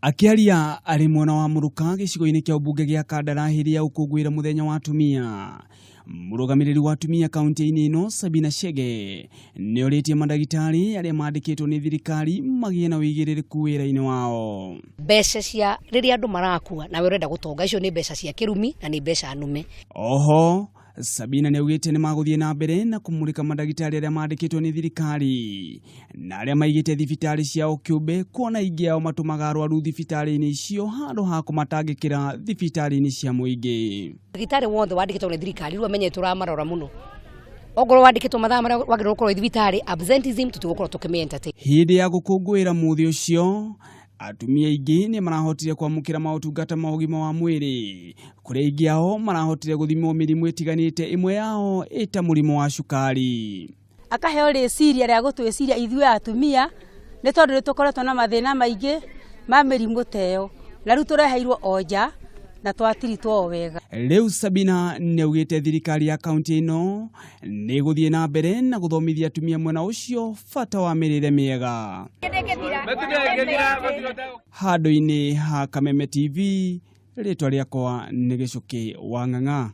Akĩaria arĩ mwena wa Mũrũka gĩcigo-inĩ kĩa ũmbunge gĩa Kandara hĩndĩ ya ũkũngũĩra mũthenya wa atumia, mũrũgamĩrĩri wa atumia kaunti-inĩ ĩno Sabina Chege nĩ orĩtie mandagĩtarĩ arĩa mandĩkĩtwo nĩ thirikari magĩe na ũigĩrĩrĩku wĩra-inĩ wao. Mbeca cia rĩrĩa andũ marakua nawe ũrenda gũtonga, icio nĩ mbeca cia kĩrumi na nĩ mbeca nũme. Oho Sabina nĩ augĩte nĩ magũthiĩ na mbere na kũmũrĩka mandagĩtarĩ arĩa mandĩkĩtwo nĩ thirikari na arĩa maigĩte thibitarĩ ciao kĩũmbe, kuona aingĩ ao matũmaga arwaru thibitarĩ-inĩ icio handũ ha kũmatangĩkĩra thibitarĩ-inĩ cia mũingĩ. Ndagĩtarĩ wothe wandĩkĩtwo nĩ thirikari rĩu amenye tũramarora mũno. Ongorwo wandĩkĩtwo mathaa marĩa wagĩrĩirwo gũkorwo wĩ thibitarĩ, absenteeism tũtigũkorwo tũkĩmĩ entertain. Hĩndĩ ya gũkũngũĩra mũthĩ ũcio, atumia aingĩ nĩ marahotire kwamũkĩra maũtungata ma ũgima wa mwĩrĩ, kũrĩa aingĩ ao marahotire gũthimwo mĩrimũ ĩtiganĩte, ĩmwe yao ĩta mũrimũ wa cukari. Akaheo rĩciria rĩa gũtwĩciria ithuĩ atumia, nĩ tondũ nĩ tũkoretwo na mathĩna maingĩ ma mĩrimũ ta ĩyo, na rĩu tũreheirwo o nja na twatiritwo o wega. Rĩu Sabina nĩ augĩte thirikari ya kaunti ĩno nĩ ĩgũthiĩ na mbere na gũthomithia atumia mwena ũcio bata wa mĩrĩre mĩega. Handũ-inĩ ha Kameme TV, rĩtwa rĩakwa nĩ Gĩcũkĩ wa Ng'ang'a.